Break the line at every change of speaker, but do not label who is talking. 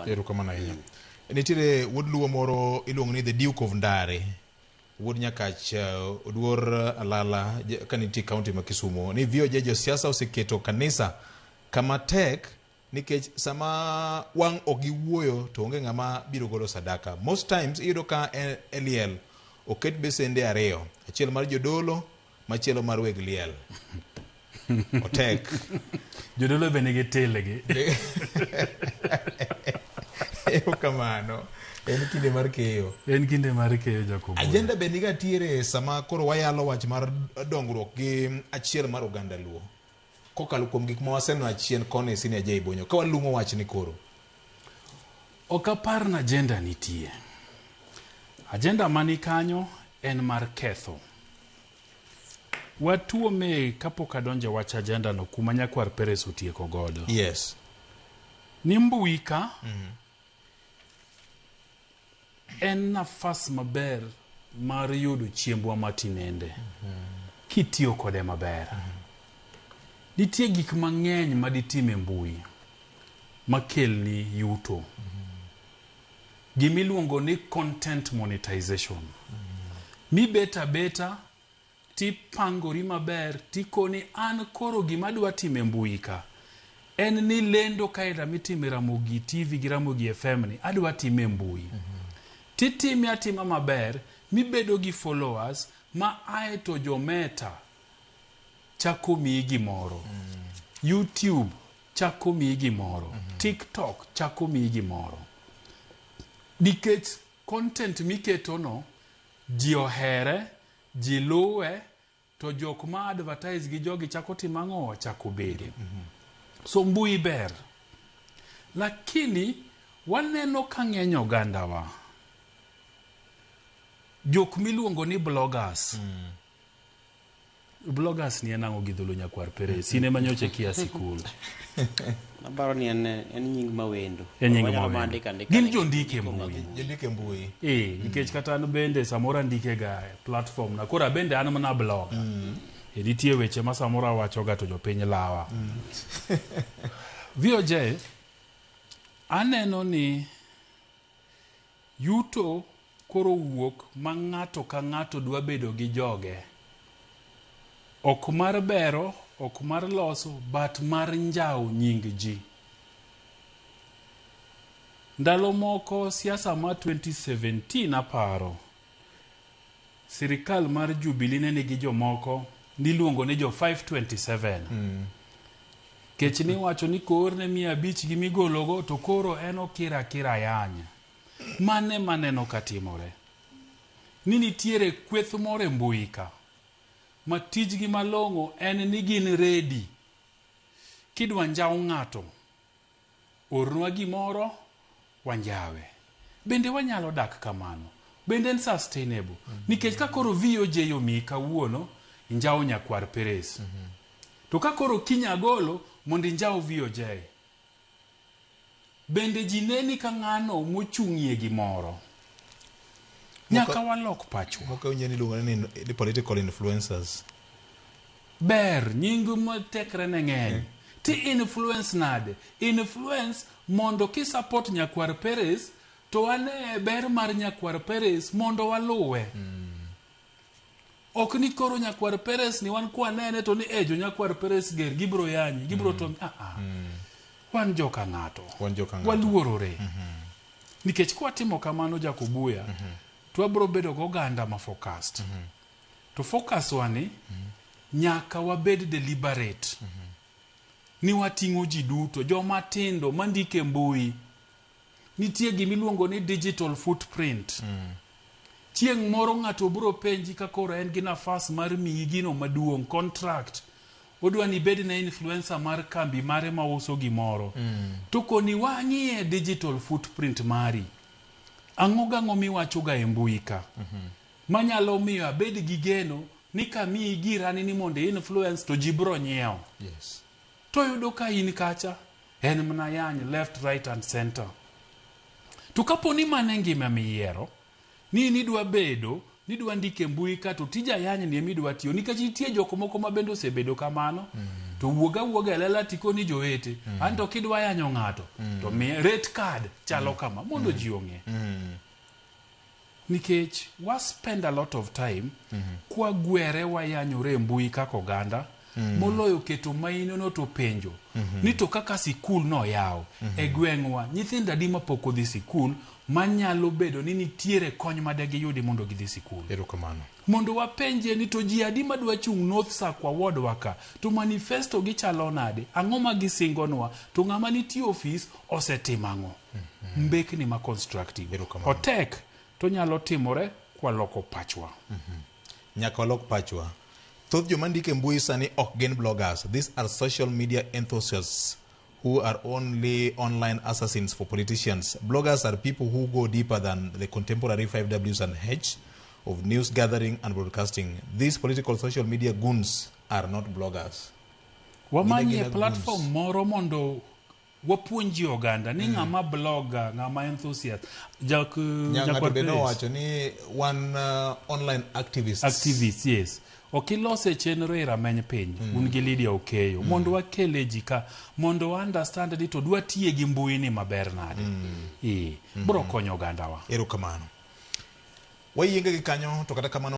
Erokamano.
Erokamano ahinya. Nitiere wuod luo moro iluongo ni The Duke of Ndare. Wuod Nyakach Oduor Alala ka nitie kaunti ma Kisumo ni VOJ josiasa oseketo kanisa kama tek nikech sama wang' ok giwuoyo to onge ng'ama biro golo sadaka. Most times iyudo ka e liel oket besende ariyo, achiel mar jodolo machielo mar weg liel. Otek.
Jodolo be nigi tilgi.
Erokamano. En kinde mar keyo.
En kinde mar keyo Jacobo.
Agenda be niga tiere sama koro wayalo wach mar dongruok gi achiel mar oganda Luo. Kokalo kuom gik ma waseneno achien koni Senior J Bonyo. Ka walung'o wachni koro.
Ok apar ni agenda nitie. Agenda mani kanyo en mar ketho. Watuome kapok adonjo e wach agenda no kuma nyakwar Peres otieko godo.
Yes.
Ni mbui ka en nafas maber mar yudo chiembwa matinende kitiyo kode maber. Nitie gik mang'eny ma ditim e mbui makelni yuto. Gimiluongo ni content monetization. Mibet abeta tipangori maber tikoni an koro gima adwa timo e mbui ka en ni lendo kae mitime Ramogi TV gi Ramogi FM ni adwa time e mbui. Titime atima maber mibedo gi followers ma ae to jo Meta chako miyi gimoro. YouTube chako miyi gimoro. TikTok chako miyi gimoro. Nikech content miketo no ji ohere, ji luwe, to jok ma advertise gi jogi chako timo ang'o? Chako bede. So mbui ber. Lakini waneno ka ng'eny ogandawa jok miluongo ni bloggers. Bloggers ni en ang'o gi dholuo nyakwar Peres? In ema nyocha ikia sikul.
Aparo ni en en nying mawendo.
En nying
Wanyalo
mawendo.
mana ndiko andika
Gin
ni
jondiko e
ndiko mag
mbui.
Jondiko e mbui.
Eh, nikech kata an bende samoro andike ga e platform na. Koro abende an mana blogger. E, nitie weche ma samoro awacho ga to jopiny lawa. VOJ, aneno ni yuto koro wuok ma ng'ato ka ng'ato dwa bedo gi joge. Ok mar bero, ok mar loso, but mar njawo nying ji. Ndalo moko siasa ma 2017 aparo, sirikal mar Jubilee ne nigi jomoko niluongo ni jo 527. Kech niwacho ni koorne 500 gi migologo to koro en okira akira ayany. Mane maneno katimore. Ni nitiere kweth moro e mbui ka ma tijgi malong'o en ni gin ready. Kidwa njaw ng'ato, ornwa gimoro, wanjawe. Bende wanyalo dak kamano? Bende en sustainable? Nikech ka koro VOJ omiyi kawuono, injawo nyakwar Peres. To ka koro kiny agolo, mondo injaw VOJ. Bende ji neni ka ng'ano mochung'ie gimoro. Nyaka walok pachwa.
Moko awinjo ni iluongo ni political influencers.
Ber, nying ma tekre ne ng'eny. Ti influence nade? Influence mondo ki support nyakwar Peres to wane ber mar nyakwar Peres mondo waluwe. Ok ni koro nyakwar Peres ni wan kwanene to ni e jo nyakwar Peres ger gibro yanyi, gibro to ah ah. Wan joka ng'ato.
Wan joka ng'ato.
Waluorore. Nikech kwatimo kamano Jakobuya, to wabro bedo goganda ma focused. To focus wani nyaka wabed deliberate. Ni wating'o ji duto, joma tindo mandiko e mbui. Nitie gimiluongo ni digital footprint. Chieng' moro ng'ato biro penji ka koro en gi nafas mar miyi gino maduong', contract. Odwa ni ibed ne influencer mar kambi mare mauso gimoro. To koni wang'iye digital footprint mari. Ang'o gang'o miwacho ga e mbui ka? Manyalo miyo abed gi geno ni kamiyi girani ni mondo i-influence to ji biro nyiewo.
Yes.
To yudo ka in kacha en mana yany left, right and center. To kapo ni mano e ngima miyiero, ni in idwa bedo, nidwa ndiko e mbui ka to tij ayany ni ema idwa tiyo nikech nitie jok moko ma bende osebedo kamano. To wuog awuoga e lela tikoni jowete, anto kidwa yanyo ng'ato to miye rate card chalo kama mondo ji ong'e. Nikech wa spend a lot of time kwagwere wayanyore e mbui kaka oganda moloyo keto maino no to penjo ni to kaka sikul noyaw e gweng'wa nyithindo adi mapok odhi sikul manyalo bedo ni nitiere kony madegiyudi mondo gidhi sikul.
Erokamano.
Mondo wapenje ni to ji adi madwa chung' North Sakwa ward wa ka to manifesto gichalo nade, ang'o ma gisingonwa, to ng'ama nitie ofis osetimo ang'o. Mbekni ma constructive.
Erokamano.
Otek to nyalo timore kwaloko pachwa.
Nyaka walok pachwa. Thoth joma ndiko e mbui sani ok gin bloggers. These are social media enthusiasts who are only online assassins for politicians. Bloggers are people who go deeper than the contemporary 5Ws and H of news gathering and broadcasting. These political social media goons are not bloggers.
Wamanye
Gin agina
platform
goons.
moro mondo wapuonji oganda ni ng'ama blogger, ng'ama enthusiast. Jak,
Ng'ato
Jakwar
be
Grace.
nowacho ni wan online activists.
Activists, yes. Ok ilose chenro e rameny piny, un gi Lydia Okeyo, mondo wakele ji ka, mondo wa understand ni to dwa tiye gi mbui ni maber nade. Bro konyo ogandawa.
Erokamano. Wayienge gi kanyo to kata kamano.